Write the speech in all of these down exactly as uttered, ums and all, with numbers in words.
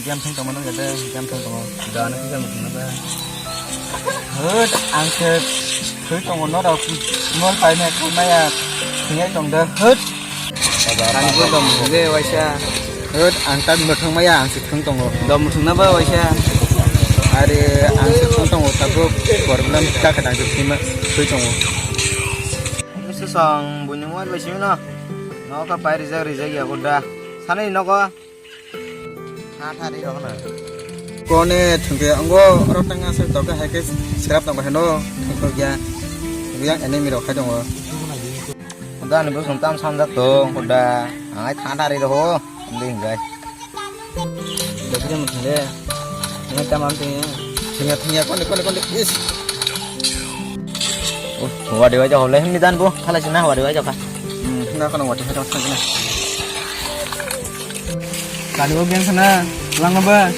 Game thung tongma nung jade, game thung tongo. Dana kisa mukhung na ba. Hut, ang se thwi tongo norok. Mol paina khamaya thwngya tong de. Hut. Kani bo dom de waisa. Hut, ang tak muthung maya, ang se thung tongo. Dom muthung na ba waisa. Are, ang se thung tongo, tabuk problem ta kha tang se thwi ma, thwi tongo. Song buini mo bai simi no. Noka pai rijak rijak ya boda. Sanai nogo. Tha tha ri rok no. Kone thungke ango oro tang asa toke hai ke scrap tong bahai no thungko ya. Yang enemy rok khai tongo. Uda ni bosong tam samjak tong uda. Angai tha tha ri rok ho. Indi hingai. Dapide mo thungde. Ngai tam am tengye. Thungya thungya kone kone kone. Is. Wadi wajak hole himni dan bo. Khala sina wadi wajak kha. Hmm, na kono wadi wajak kha na. Kani bo gen sana. Lang ba.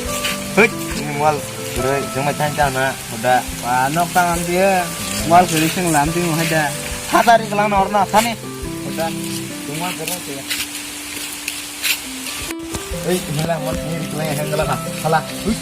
Hut. Ini mual. Gurui jengmai thain tang na. Uda. Wa nok tang am dia. Mual gurui sing lam ting hai da. Hatari kelang na orna thani. Uda. Tungma gurui sing. Ei, mela mon ni ri klai hang gala na. Hala. Hui.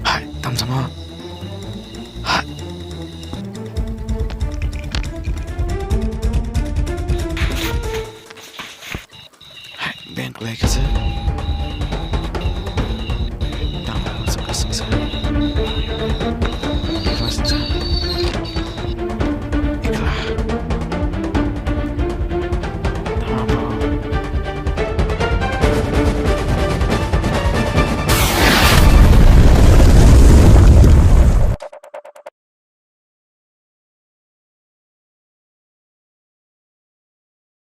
Hai, tamsamo.